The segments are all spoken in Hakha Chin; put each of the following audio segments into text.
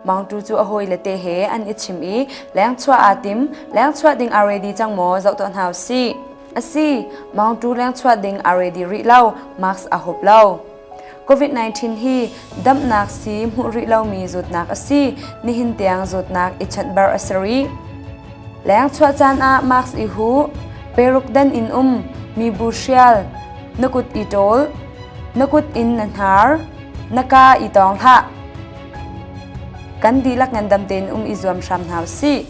Mangtu cu a hawile te he an i chim i lengchuah aa tim. Lengchuah ding aa ready cang maw zoh tuah hna usih. Asi, Mangtu lengchuah ding aa ready rih lo, mask aa hup lo. COVID-19 hi damnak sii hmuh rih lomi zawtnak a si. Nihin tiang zawtnak i chanhbar a si rih. Lengchuah caan ah mask i huh, peruk dan in um, mibu hrial, na kut i ṭawl, na kut in na hnar, na kaa i tawng hlah. Kan dihlak ngandam tein um i zuam hram hna usih.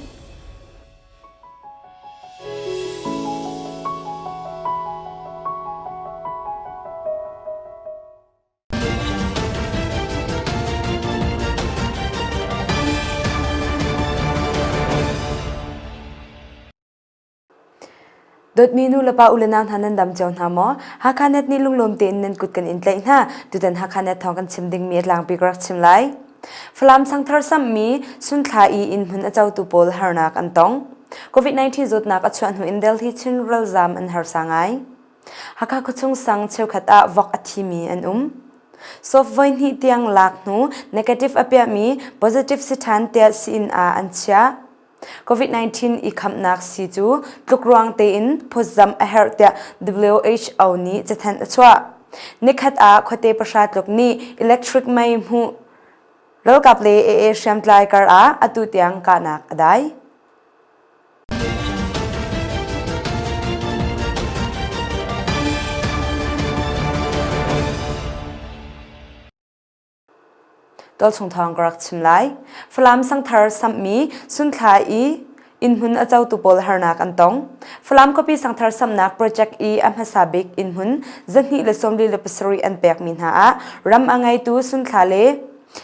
Dawtmi nu le pa u le nau hna nan dam cio hna maw? Hakha Net nih lunglawm tein nan kut kan in tlaih hna. Tutan Hakha Net thawng kan chim dingmi a tlangpi ka rak chim lai. Falam sangthar samhmi Sunthla i innhmun a cotu pawl harnak an tong. COVID-19 zawtnak a chuah hnu in Delhi Chin ralzaam an harsa ngai. Hakha khuachung sang cheukhat ah vok a thimi an um. Soft voihnih tiang lak hnu negative a piahmi positive si ṭhan tiah sii-inn ah an chiah. COVID-19 i khamnak sii cu tlukruang tein phawtzamh a herh tiah WHO nih cathanh a chuah. Nikhat ah khuate pahra tluk nih electric mei hmuh ralkap le AA hriamtlai kar ah atu tiang kahnak a dai. Tualchung thawng ka rak chim lai. Falam sangthar samhmi Sunthla i innhmun a cotu pawl harnak an tong. Falam khuapi sangthar samnak project i a hmasa bik innhmun 247 an pekmi hna ah ram a ngeitu Sunthla le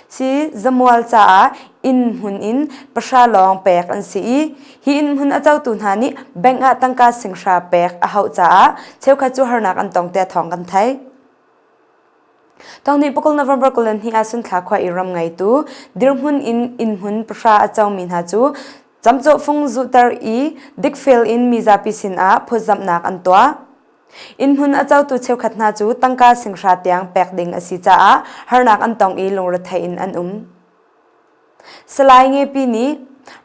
si Zamual caah innhmun in pahra lawng pek an si i hi innhmun a cotu hna nih bank ah tangka singhra pek a hauh caah cheukhat cu harnak an tong tiah thawng kan theih. Thawngnih pakul November 22 ah Sunthla khua i ram ngeitu dirhmun in innhmun pahra a comi hna cu camcawhfung zuhter i dikfel in mizapi sinah phawtzamhnak an tuah. Innhmun a cotu cheukhat hna cu tangka singhra tiang pek ding a si caah harnak an tong i lungrethei in an um. Salai Ngepi nih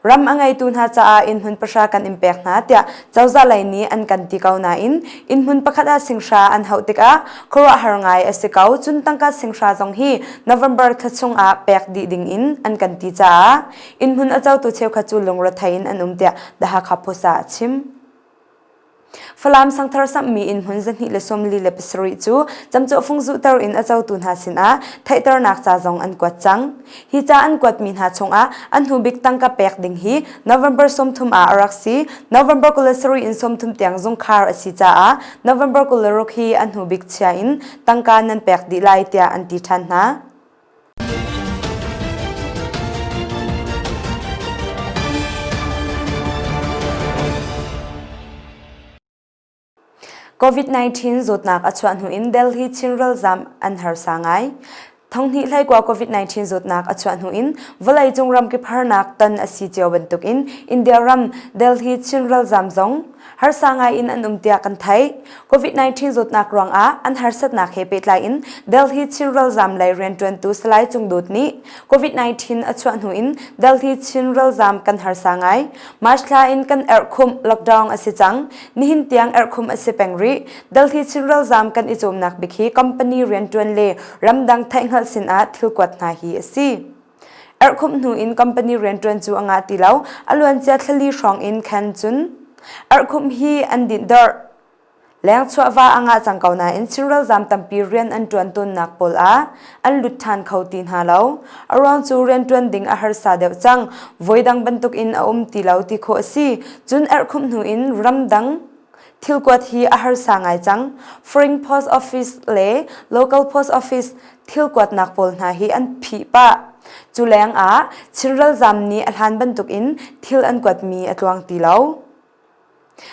ram a ngeitu hna caah innhmun pahra kan in pek hna tiah cozah lei nih an kan ti ko nain innhmun pakhat ah singhra an hauh tikah khuaruahhar ngai a si ko. Cun tangka singhra zong hi November thla chung ah pek dih ding in an kan ti caah innhmun a cotu cheukhat cu lungrethei in an um tiah The Hakha Post ah a chim. Falam sangthar samhmi innhmun 247 cu camcawhfung zuhter in a cotu hna sinah theihternak ca zong an kuat cang. Hi ca an kuatmi hna chungah an hnubik tangka pek ding hi November 30 ah a rak si. November 27 in 30 tiang zungkhar a si caah November 26 hi an hnubik chia in tangka nan pek dih lai tiah an ti ṭhan hna. COVID-19 zawtnak a chuah hnu in Delhi Chin ralzam an harsa ngai. Thonghnih hleikua COVID-19 zawtnak a chuah hnu in vawleicung ramkip harnak ton a si cio bantukin India ram Delhi Chin ralzam zong harsa ngai in an um tiah kan theih. COVID-19 zawtnak ruangah an harsatnak he pehtlai in Delhi Chin ralzam lei rianṭuantu Salai Cung Dawt nih COVID-19 a chuah hnu in Delhi Chin ralzam kan harsa ngai. March thla in kan erhkhumh lockdown a si cang. Nihin tiang erhkhumh a si peng rih. Delhi Chin ralzam kan i cawmnak bik hi company rianṭuan le ramdang theihhngalh sinah thil kuat hna hi a si. Erhkhumh hnu in company rianṭuan cu a ngah ti lo. A luancia thlali hrawng in khan cun erhkhumh hi an dinhdorh. Lengchuah va a ngah cang ko nain Chin ralzaam tampi rian an ṭuan tawnnak pawl ah an lut ṭhan kho ti hna lo. A ruang cu rianṭuan ding a harsa deuh cang. Voidang bantukin a um ti lo ti khawh a si. Cun erhkhumh hnu in ramdang thil kuat hi a harsa ngai cang. Foreign Post Office le Local Post Office thil kuatnak pawl hna hi an phih pah. Cu lengah Chin ralzaam nih a hlan bantukin thil an kuatmi a tluang ti lo.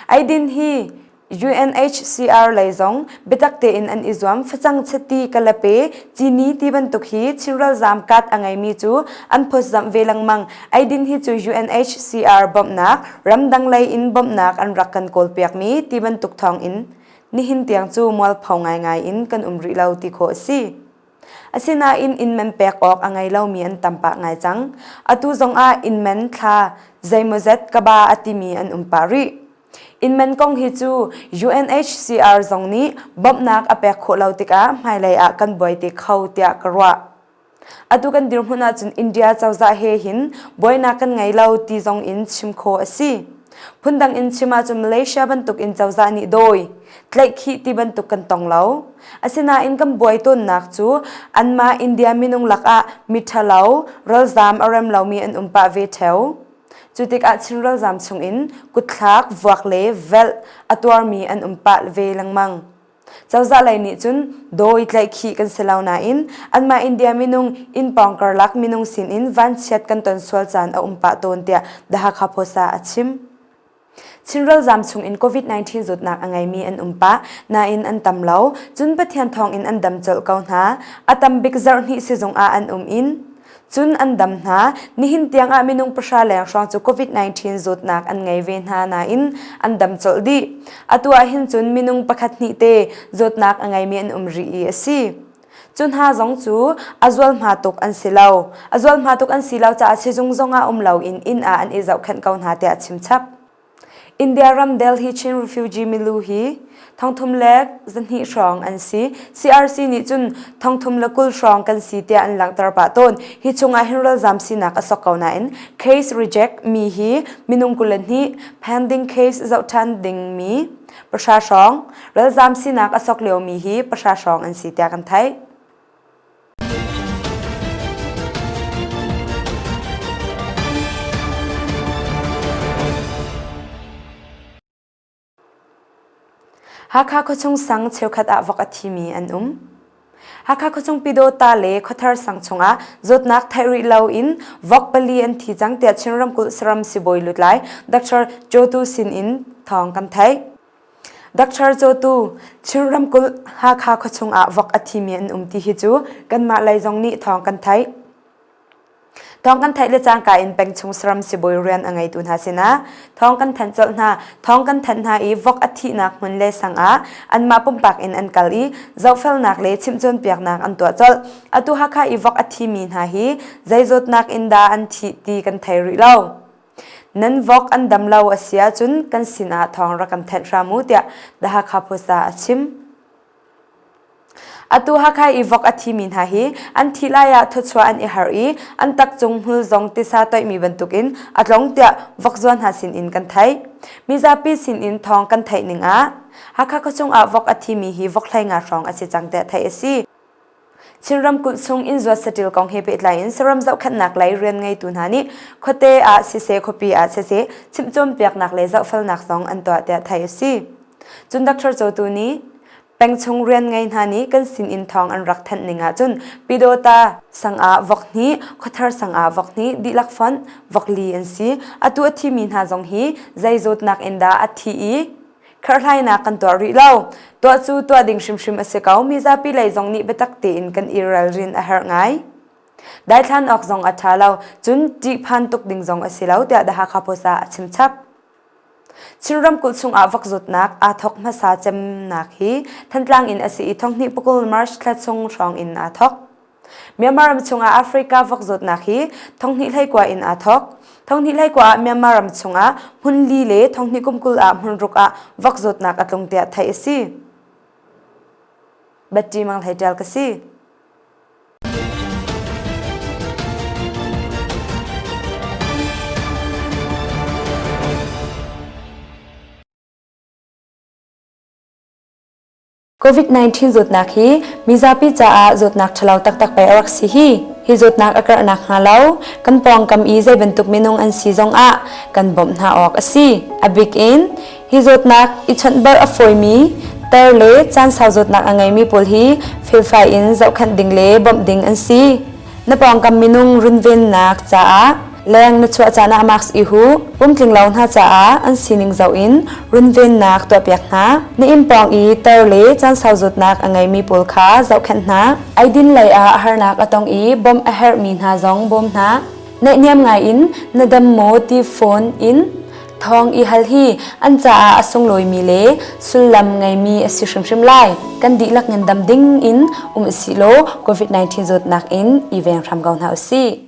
Eidin hi UNHCR lei zong biatak tein an i zuam. Facang chiti, kalape, cini ti bantuk hi Chin ralzaam card a ngeimi cu an phawtzamh ve lengmang. Eidin hi cu UNHCR bawmhnak, ramdang lei in bawmhnak an rak kan kawlpiakmi ti bantuk thawng in nihin tiang cu mualpho ngaingai in kan um rih lo ti khawh a si. Asinain inn man pek awk a ngei lomi an tam pah ngai cang. Atu zongah inn man thla zeimawzat ka ba a timi an um pah rih. Inn man kong hi cu UNHCR zong nih bawmhnak a pek khawh lo tikah hmailei ah kan buai te kho tiah ka ruah. Atu kan dirhmun ahcun India cozah he hin buainak kan ngei lo ti zong in chim khawh a si. Phundang in chim ahcun Malaysia bantuk in cozah nih dawi, tlaihkhih ti bantuk kan tong lo. Asinain kan buai tawnnak cu anmah India minung lakah miṭhalo, ralzaam a rem lomi an um pah ve ṭheo. Cu tikah Chin ralzaam chungin kutthlak, vuak le velh a tuarmi an um pah ve lengmang. Cozah lei nih cun dawi tlaihkhih kan si lo nain anmah India minung inn pawng karlak minung sinin vanchiat kan ton sual caan a um pah tawn tiah The Hakha Post ah a chim. Chin ralzaam chungin COVID-19 zawtnak a ngeimi an um pah nain an tam lo. Cun Pathian thawngin an dam colh ko hna. A tam bik zarh hnih sizung ah an um in Cun an dam hna. Nihin tiang ah minung pahra leng hrawng cu COVID-19 zawtnak an ngei ve hna nain an dam colh dih. Atu ah hin cun minung pakhat hnih te zawtnak a ngeimi an um rih i a si. Cu hna zong cu a zualhma tuk an si lo. A zualhma tuk an si lo caah sizung zong ah um loin inn ah an i zohkhenh ko hna tiah a chim chap. India ram Delhi Chin refugee milu hi thongthum le zahnih hrawng an si. CRC nih cun thongthum le 20 hrawng kan si tiah an langhter pah tawn. Hi chungah hin ralzam sinak a sok ko nain case reject mi hi minung 22, pending case zoh ṭhan ding mi pahra hrawng, ralzam sinak a sok liomi hi pahra hrawng an si tiah kan theih. Hakha khuachung sang cheukhat ah vok a thimi an um. Hakha khuachung Pyidawta le Khuathar sang chungah zawtnak theih rih loin vok pali an thi cang tiah Chin ramkulh saram sibawi lutlai Dr. Jotu sin in thawng kan theih. Doctor Cawtu, Chin ramkulh Hakha khuachung ah vok a thimi an um ti hi cu kanmah lei zong nih thawng kan theih. Thawng kan theih le cangka in pengchung saram sibawi rian a ngeitu hna sinah thawng kan thanh colh hna. Thawng kan thanh hna i vok a thihnak hmun le sang ah anmah pumpak in an kal i zohfelnak le chimhcawnpiaknak an tuah colh. Atu Hakha i vok a thimi hna hi zei zawtnak in dah an thih ti kan thei rih lo. Nan vok an dam lo a si ahcun kan sinah thawng rak kan thanh hram u tiah The Hakha Post ah a chim. Atu Hakha i vok a thimi hna hi an thih lai ah thawchuah an i harh i an takcung hmul zong tisa toihmi bantukin a tlong tiah vok zua hna sinin kan theih. Mizapi sinin thawng kan theih ning ah Hakha khuachung ah vok a thimi hi vok hlei nga hrawng a si cang tiah theih a si. Chin ramkulh chung inn zuat saṭil kong he pehtlai in saram zohkhenhnak lei rian ngeitu hna nih khuate ah siseh khuapi ah siseh chimhcawnpiaknak le zohfelnak zong an tuah tiah theih a si. Cun Dr. Cotu nih pengchung rian ngei hna nih kan sin in thawng an rak thanh ning ahcun Pyidawta sang ah vok hnih, Khuathar sang ah vok hnih dihlak fonh vok li an si. Atu a thimi hna zong hi zei zawtnak in dah a thi i Kherhhlainak kan tuah rih lo. Tuah cu tuah ding hrimhrim a si ko. Mizapi lei zong nih biatak tein kan i ralrin a herh ngai. Daithlan awk zong a ṭha lo, cun ṭihphan tuk ding zong a si lo, tiah The Hakha Post ah a chim chap. Chin ramkulh chungah vok zawtnak aa thawk hmasa cemnak hi Thantlang in a si i thonghnih pakul March thla chung hrawng in aa thawk. Myanmar ram chungah Africa vok zawtnak hi thonghnih hleikua in aa thawk. Thonghnih hleikua ah Myanmar ram chungah hmun li le thonghnih kum 20 ah hmun ruk ah vok zawtnak a tlung tiah theih a si. Batti Mang Hlei Ṭial ka si. COVID-19 zawtnak hi mizapi caah zawtnak ṭhalo taktak pei a rak si hi. Hi zawtnak a karh nakhnga lo kan pawngkam i zei bantuk minung an si zongah kan bawmh hna awk a si. A bik in hi zawtnak i chawnhbarh a fawimi tar le caan sau zawtnak a ngeimi pawl hi felfai in zohkhenh ding le bawmh ding an si. Na pawngkam minung runvennak caah leng na chuah caan ah mask i huh. Pumtling lo hna caah an sining zoh in runvennak tuahpiak hna. Na inn pawng i tar le caan sau zawtnak a ngeimi pawl kha zohkhenh hna. Eidin lei ah harnak a tong i bawmh a herhmi hna zong bawm hna. Naihniam ngai in na dam maw ti phone in. Thawng i hal hi an caah a sunglawimi le sullam ngeimi a si hrimhrim lai. Kan dihlak ngandam ding in um usih law COVID-19 zawtnak in i veng hram ko hna usih.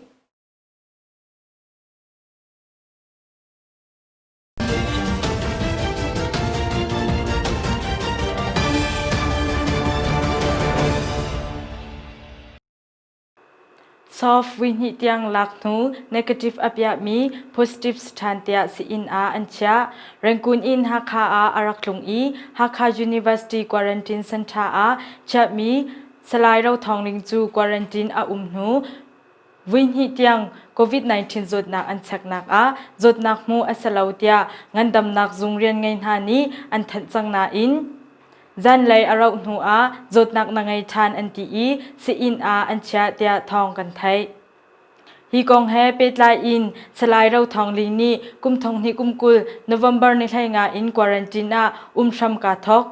Soft vui tiang lak hnu negative a piahmi positive si ṭhan tiah sii-inn ah an chiah. Rangoon in Hakha ah a rak tlung i Hakha University Quarantine Center ah chiahmi Salai Ro Thawng Ling cu quarantine a um hnu vui tiang COVID-19 zawtnak an cheknak ah zawtnak hmuh a si lo tiah ngandamnak zung rian ngei hna nih an thanh cang nain Zanlei a rauh hnu ah zawtnak na ngei ṭhan an ti i sii-inn ah an chiah tiah thawng kan theih. Hi kong he pehtlai in Salai Ro Thawng Ling nih kum thonghnih kum 20 November ni 15 in quarantine ah um hram kaa thawk.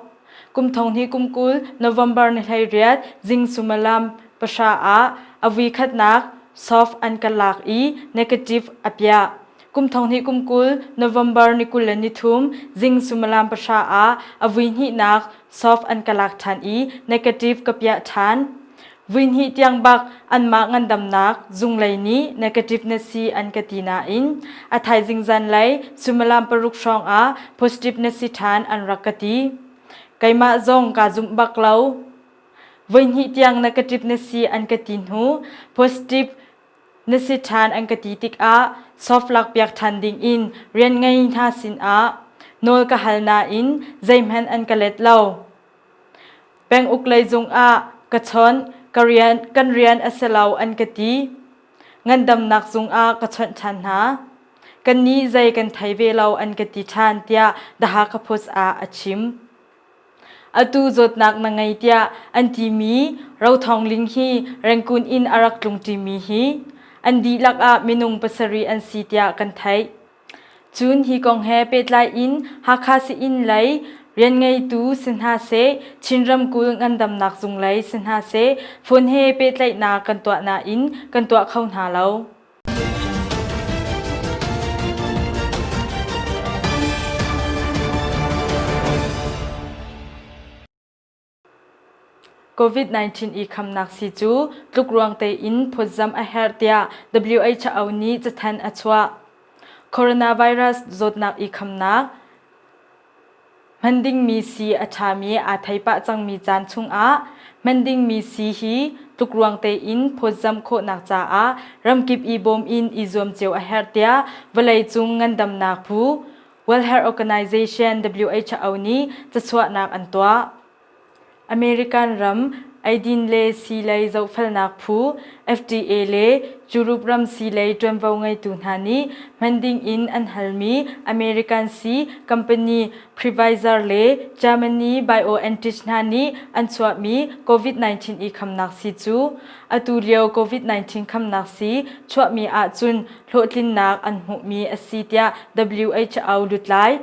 Kum thonghnih kum 20 November ni 18 zing suimilam pahra ah a vui khatnak soft an ka lak i negative a piah. Kum thonghnih kum 20 November ni 23 zing suimilam pahra ah a vui hnihnak soft an ka lak ṭhan i negative ka piah ṭhan. Vui hnih tiang bak anmah ngandamnak zunglei nih negative na si an ka ti nain a thaizing zanlei suimilam paruk hrawng ah positive na si ṭhan an rak ka ti. Keimah zong kaa zumh bak lo. Voi hnih tiang negative na si an ka ti hnu positive Na si ṭhan an ka ti tikah soft lakpiak ṭhan dingin rian ngei hna sinah nawl ka hal nain zeihmanh an ka let lo. Penguk lei zungah ka chawnh, ka rian, kan rian a si lo an ka ti. Ngandamnak zungah ka chawnh ṭhan hna. Kannih zei kan thei ve lo an ka ti ṭhan tiah The Hakha Post ah a chim. Atu zawtnak na ngei tiah an timi Rothawng Ling hi Rangoon in a rak tlung ṭimi hi an dihlak ah minung pasarih an si tiah kan theih. Cun hi kong he pehtlai in Hakha sii-inn lei rianngeitu si hna seh, Chin ramkulh ngandamnak zung lei si hna seh, phone he pehtlaihnak kan tuah nain kan tuah kho hna lo. COVID-19 i khamnak sii cu tlukruang tein phawtzamh a herh tiah WHO nih cathanh a chuah. Coronavirus zawtnak i khamnak Hman dingmi sii a ṭhami aa thei pah cangmi caan chungah hman dingmi sii hi tlukruang tein phawtzamh khawhnak caah ramkip i bawm in i zuam cio a herh tiah vawleicung ngandamnak phu World Health Organization WHO nih cachuahnak an tuah. American ram eidin le siilei zohfelnak phu FDA le Europe ram siilei ṭuanvo ngeitu hna nih hman dingin an halmi American sii company Pfizer le Germany BioNTech hna nih an chuahmi COVID-19 i khamnak sii cu atu lio COVID-19 khamnak sii chuahmi ahcun hlawhtlinnak an hmuhmi a si tiah WHO lutlai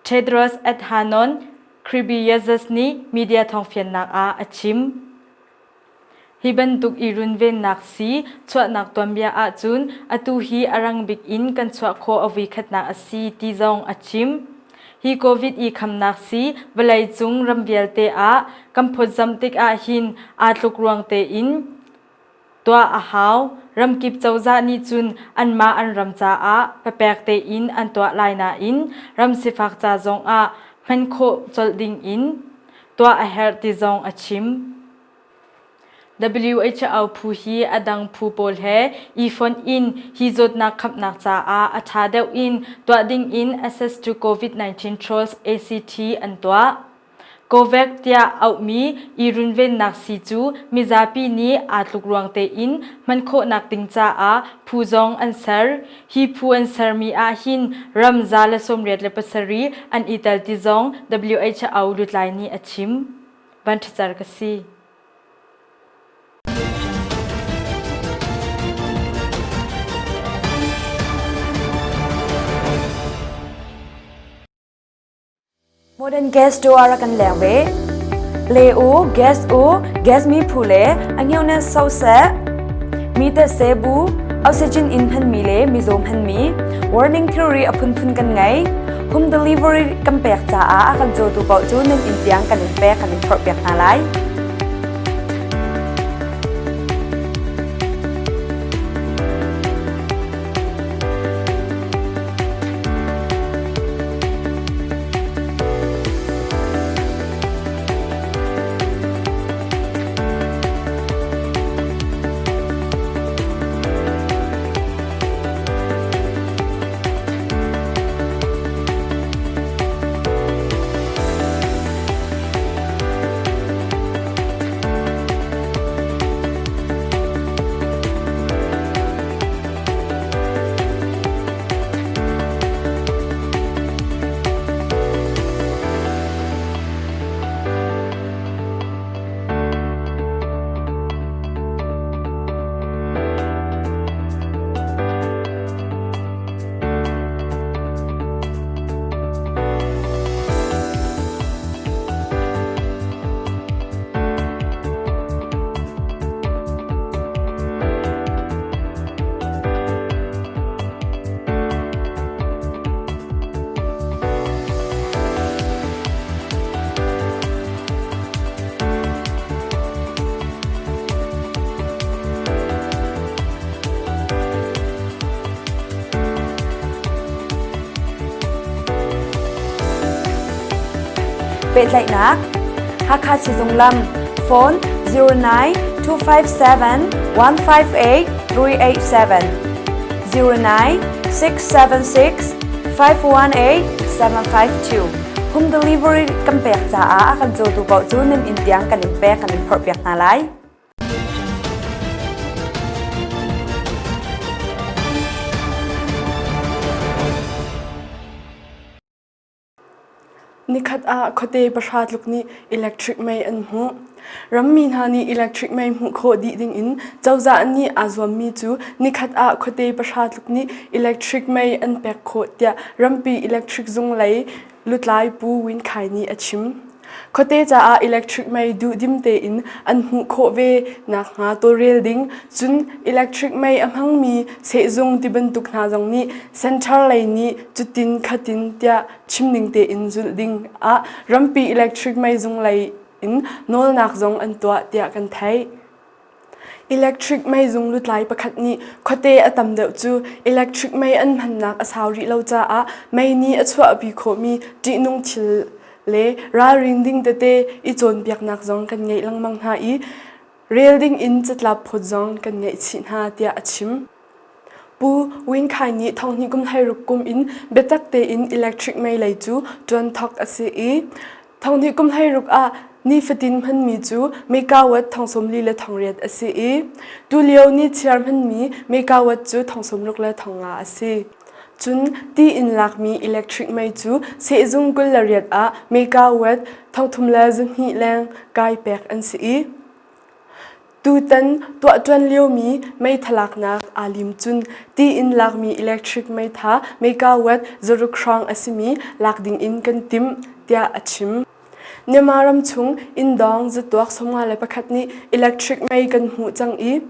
Tedros Adhanom Ghebreyesus nih media thawngfiannak ah a chim. Hi bantuk i runvennak sii chuahnak tuanbia ahcun atu hi a rang bik in kan chuah khawh a voikhatnak a si ti zong a chim. Hi COVID i khamnak sii vawleicung ram vialte ah kan phawtzamh tik ahhin aa tluk ruang tein tuah a hau. Ramkip cozah nih cun anmah an ram caah papek tein an tuah lai nain ram sifak ca zongah hman khawh colh dingin tuah a herh ti zong a chim. WHO phu hi a dang phu pawl he i fonh in hi zawtnak khamnak caah a ṭha deuh in tuah dingin Access to COVID-19 Trials ACT an tuah. COVAX tiah auhmi i runvennak sii cu mizapi nih aa tluk ruang tein hman khawhnak ding caah phu zong an ser. Hi phu an sermi ahhin ram 187 an i tel ti zong WHO lutlai nih a chim. Van ṭhacer ka si. Modern gas tu a rak kan leng ve. Le u, gas u, gas mi phu le a hngeu ne so seh. Mi te se bu. Oxygen in hmanmi le mizaw hmanmi, warning thilri a phunphun kan ngei. Home delivery kan pek caah a kan cawtu paoh cu nan inn tiang kan in pek kan in phorhpiak hna lai. Pehtlaihnak Hakha Sizung lam phone 09 257 158 387 09 676 518 752 Home delivery kan pek caah a kan cawtu paoh cu nan inn tiang kan in pek kan in phorhpiak hna lai. Nikhat ah khuate pahra tluk nih electric mei an hmuh. Rammi hna nih electric mei hmuh khawh dih dingin cozah nih aa zuammi cu nikhat ah khuate pahra tluk nih electric mei an pek khawh tiah rampi electric zung lei lutlai Pu Win Khai nih a chim. Khuate caah electric mei duhdim tein an hmuh khawh ve nakhnga tawlrel ding, cun electric mei a hmangmi sehzung tibantuk hna zong nih center lei nih cutin khatin tiah chimning tein zulh ding ah rampi electric mei zung lei in nawlnak zong an tuah tiah kan theih. Electric meizung lutlai pakhat nih khuate a tam deuh cu electric mei an hmannak a sau rih lo caah mei nih a chuahpi khawhmi ṭihnung thil le ralrin ding tete i cawnpiaknak zong kan ngeih lengmang hna i rel ding in catlap phawt zong kan ngeih chih hna tiah a chim. Pu Win Khai nih thonghnih kum 16 kum in biatak tein electric mei lei cu ṭuan thawk a si i thonghnih kum 16 ah nifatin hmanmi cu megawatt thong 40 le thong riat a si i tulio ni chiar hmanmi megawatt cu thong 60 le thong nga a si. Cun ti in lakmi electric mei cu sehzung 28 ah megawatt thong thum le zahnih leng kai pek an si i Tutan tuahṭuan liomi meitha laknak aa lim cun ti in lakmi electric meitha megawatt zaruk hrawng a simi lak dingin kan timh, tiah a chim. Myanmar ram chung inndawng zatuak 51 nih electric mei kan hmuh cang i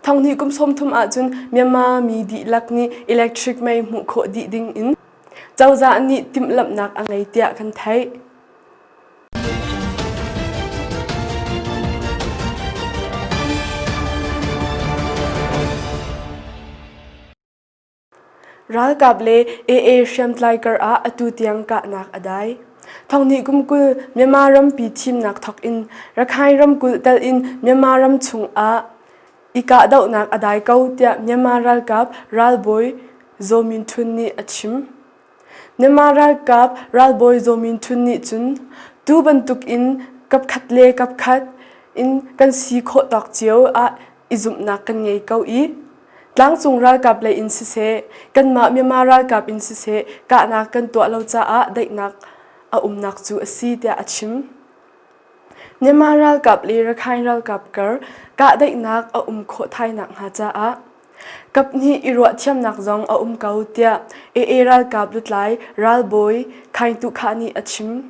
thonghnih kum 30 ahcun Myanmar mi dihlak nih electric mei hmuh khawh dih dingin cozah nih timhlamhnak a ngei tiah kan theih. Ralkap le AA hriamtlai kar ah atu tiang kahnak a dai. Thonghnih kum 20 Myanmar rampi thimnak thawk in Rakhine ramkulh tel in Myanmar ram chung ah i kahdohnak a dai ko tiah Myanmar ralkap ralbawi Zaw Min Htun nih a chim. Myanmar ralkap ralbawi Zaw Min Htun nih cun tu bantuk in kapkhat le kapkhat in kan si khawh tawk cio ah i zumhnak kan ngei ko i tlangcung ralkap lei in siseh kanmah Myanmar ralkap in siseh kahnak kan tuah lo caah daihnak a umnak cu a si tiah a chim. Myanmar ralkap le Rakhine ralkap kar kahdaihnak a um khawh thai nakhnga caah Kaphnih i ruahthiamnak zong a um ko tiah AA ralkap lutlai ralbawi Khaing Tu Khah nih a chim.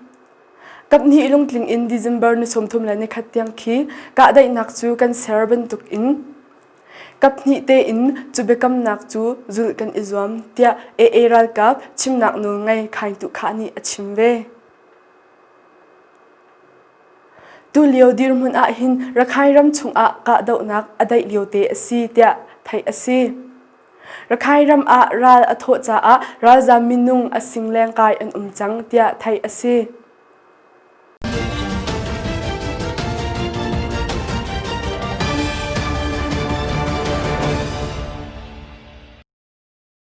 Kaphnih lungtling in December ni 31 tiang khi kahdaihnak cu kan ser bantuk in. Kaphnih tein cu biakamnak cu zulh kan i zuam, tiah AA ralkap chimnak nawlngei Khaing Tu Khah nih a chim ve. Tulio dirhmun ahhin Rakhine ram chungah kahdohnak a daih liote a si tiah theih a si. Rakhine ram ah ral a thawh caah ralzaam minung a sing lengkai an um cang tiah theih a si.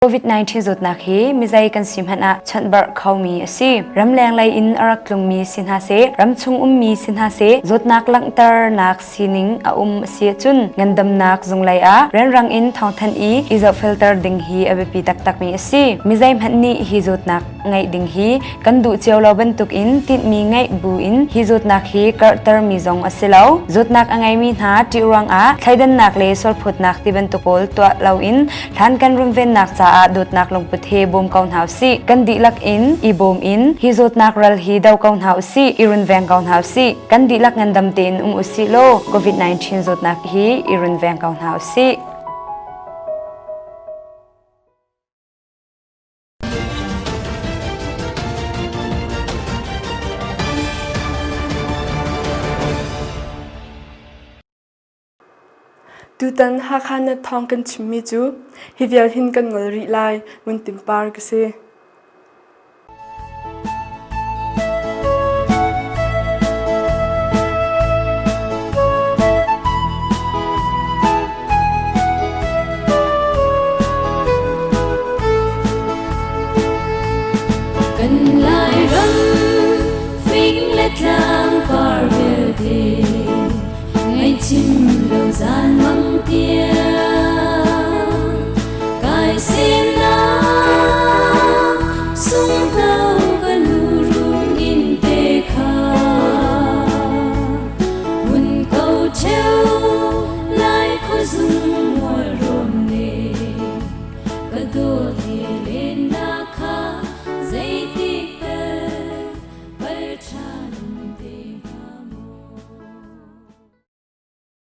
COVID-19 zawtnak hi mizei kan si hmanh ah chawnhbarh khomi a si. Ramleng lei in a rak tlungmi si hna seh, ramchung ummi si hna seh, zawtnak langhternak sining a um a si ahcun ngandamnak zung lei ah rianrang in thawngthanh i i zohfelter ding hi a biapi taktakmi a si. Mizei hmanh nih hi zawtnak ngeih ding hi kan duh cio lo bantukin tinhmi ngeih buin hi zawtnak hi karhtermi zong a si lo. Zawtnak a ngeimi hna ṭih ruangah thleidannak le sualphawtnak ti bantuk pawl tuah loin hlan kan runvennak caah dawtnak lungput he bawm ko hna usih. Kan dihlak in i bawm in hi zawtnak ral hi do ko hna usih, i runveng ko hna usih. Kan dihlak ngandam tein um usih law COVID-19 zawtnak hi i runveng ko hna usih. Tutan Hakha net thawng kan chimmi cu hi vial hin kan ngol rih lai, Ngun Tin Par ka si. Kan Lairam fing le tlang par vialte ngaihchim lo zan mang tiang kai semnak sung hna.